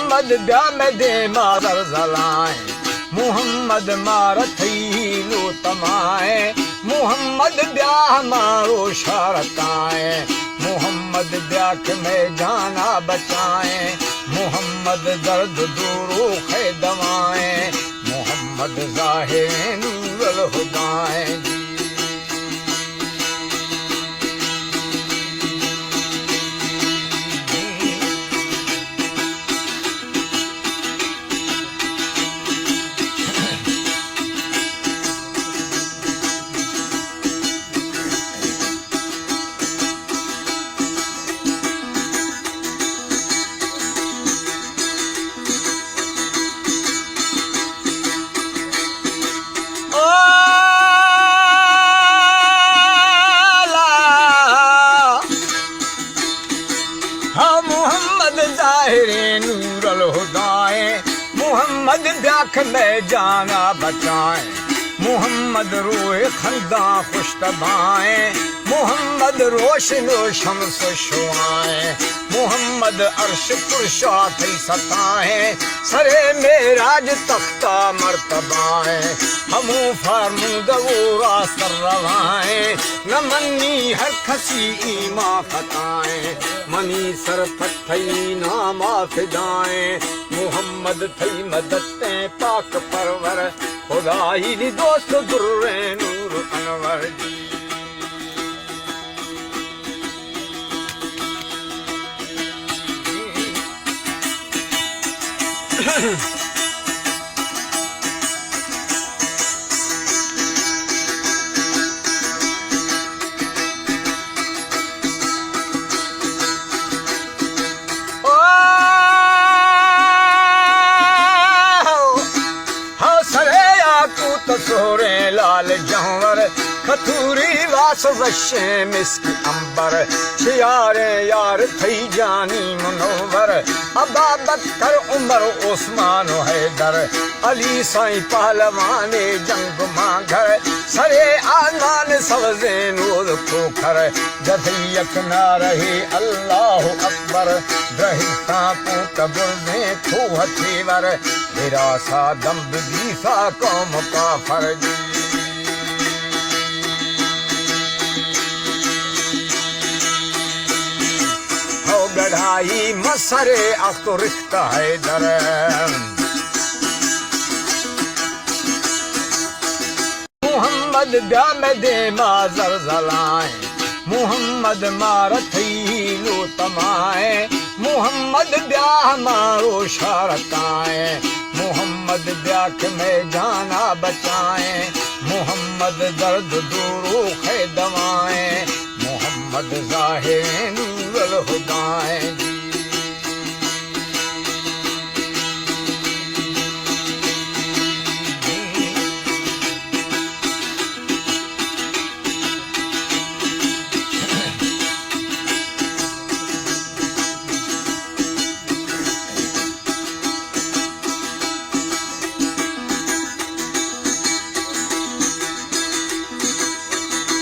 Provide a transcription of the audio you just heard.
محمد بیا مئے دیما زلزلائیں، محمد مارا تئی لوٹمائیں، محمد بیا ہما روشا رتائیں، محمد بیا کہ مئے جانا بچائیں، محمد درد دوروخے دوائیں، محمد ظاہر نور الہدائیں۔ ہاں محمد ظاہر نور الہدائیں، محمد بیا کہ مئے جانا بچائیں، محمد روئے خنداں خوش تبائیں، محمد روشن و شمس و شعائیں، محمد عرش پرشا تئی ستائیں، سرے معراج تختا مرتبائیں، ہمو فرمودہ و راست روائیں، نہ منی ہر کسی ایمان خطائیں، منی سر پہ تئی ناما فدائیں، محمد تئی مدتیں پاک پرور، خدائی نی دوست دریں نور انور۔ ہو سرے یاقوت سوریں لال جانور، کتوری واس وشیں مسک امبر، چیاریں یار تئی جانی منور، ابابکر عمر عثمان و حیدر، علی سائیں پہلوانے جنگ مانگر، سرے آزمان سبزیں نور کوکر، جتئی یک نعرہے اللہ اکبر، درہستاں پوت برزیں کوہ تیور، ہراسا دمب دیسا قوم کافر جی۔ ہو گڑھائی مسرے اخت و رخت حیدر۔ محمد بیا مئے دیما زلزلائیں، محمد مارا تئی لوٹمائیں، محمد بیا ہما روشا رتائیں، محمد بیا کہ مئے جانا بچائیں، محمد درد دوروخے دوائیں، محمد ظاہر نور الہدائیں۔